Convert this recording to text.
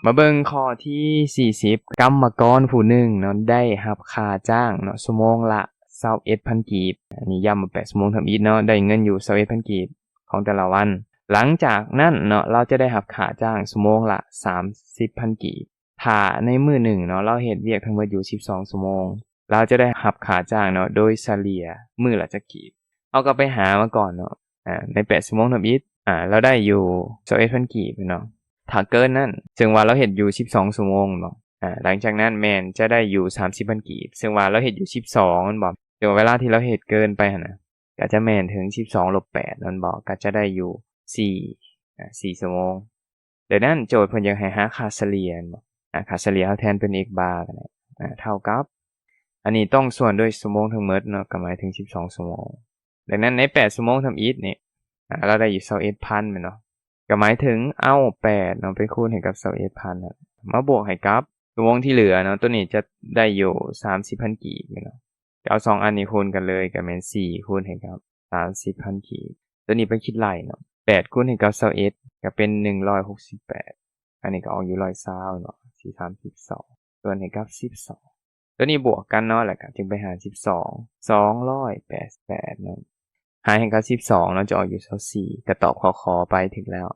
ມາເບິ່ງຂໍ້ທີສີ່ສິບ ກຳມະກອນຜູ້ໜຶ່ງເນາະ ໄດ້ຮັບຄ່າຈ້າງເນາະ ຊົ່ວໂມງລະຊາວເອັດພັນກີບ. ອັນນີ້ຢ້ຳວ່າແປດຊົ່ວໂມງທຳອິດເນາະ ໄດ້ເງິນຢູ່ຊາວເອັດພັນກີບຂອງແຕ່ລະວັນ. ຫຼັງຈາກນັ້ນເນາະ ລາວຈະໄດ້ຮັບຄ່າຈ້າງຊົ່ວໂມງລະສາມສິບພັນກີບ. ຖ້າໃນມື້ໜຶ່ງເນາະ ລາວເຮັດວຽກທັງໝົດຢູ່ສິບສອງຊົ່ວໂມງ ລາວຈະໄດ້ຮັບຄ່າຈ້າງເນາະ ໂດຍສະເລ່ຍມື້ລະຈັກກີບ. ເຮົາກໍໄປຫາມາກ່ອນເນາະ ອາ ໃນແປດຊົ່ວໂມງທຳອິດ ອາ ລາວໄດ້ຢູ່ຊາວເອັດພັນກີບເນາະ. ຖ້າເກີນນັ້ນ ເຊິ່ງວ່າລາວເຮັດຢູ່ສິບສອງຊົ່ວໂມງເນາະ ອາ ຫຼັງຈາກນັ້ນແມ່ນຈະໄດ້ຢູ່ສາມສິບພັນກີບ ເຊິ່ງວ່າລາວເຮັດຢູ່ສິບສອງແມ່ນບໍ່ ເຊິ່ງວ່າເວລາທີ່ລາວເຮັດເກີນໄປຫັ້ນນະ ກໍຈະແມ່ນເຖິງສິບສອງລົບແປດແມ່ນບໍ່ ກໍຈະໄດ້ຢູ່ສີ່ ອາ ສີ່ຊົ່ວໂມງ. ດັ່ງນັ້ນໂຈດເພິ່ນຢາກໃຫ້ຫາຄ່າສະເລ່ຍແມ່ນບໍ່ ອາ ຄ່າສະເລ່ຍເຮົາແທນເປັນ x bar ກໍໄດ້ ອາ ເທົ່າກັບ ອັນນີ້ຕ້ອງສ່ວນດ້ວຍຊົ່ວໂມງທັງໝົດເນາະ ກໍໝາຍເຖິງສິບສອງຊົ່ວໂມງ. ດັ່ງນັ້ນໃນແປດຊົ່ວໂມງທຳອິດນີ້ ອາ ລາວໄດ້ຢູ່ຊາວເອັດພັນແມ່ນບໍ່ ກໍໝາຍເຖິງເອົາແປດເນາະ ໄປຄູນໃຫ້ກັບຊາວເອັດພັນ ມາບວກໃຫ້ກັບຊົ່ວໂມງທີ່ເຫຼືອເນາະ ໂຕນີ້ຈະໄດ້ຢູ່ສາມສິບພັນກີບແມ່ນບໍ່. ກໍເອົາສອງອັນນີ້ຄູນກັນເລີຍ ກໍແມ່ນສີ່ຄູນໃຫ້ກັບສາມສິບພັນກີບ. ໂຕນີ້ໄປຄິດໄລ່ເນາະ ແປດຄູນໃຫ້ກັບຊາວເອັດ ກໍເປັນໜຶ່ງຮ້ອຍຫົກສິບແປດ ອັນນີ້ກໍອອກຢູ່ຮ້ອຍຊາວເນາະ ສີ່ສາມສິບສອງ ສ່ວນໃຫ້ກັບສິບສອງ. ໂຕນີ້ບວກກັນເນາະ ແລ້ວກໍຈຶ່ງໄປຫາສິບສອງ ສອງຮ້ອຍແປດສິບແປດເນາະ ຫານໃຫ້ກັບສິບສອງເນາະ ຈະອອກຢູ່ຊາວສີ່ ກໍຕອບຂໍ້ ຂ ໄປ ຖືກແລ້ວ.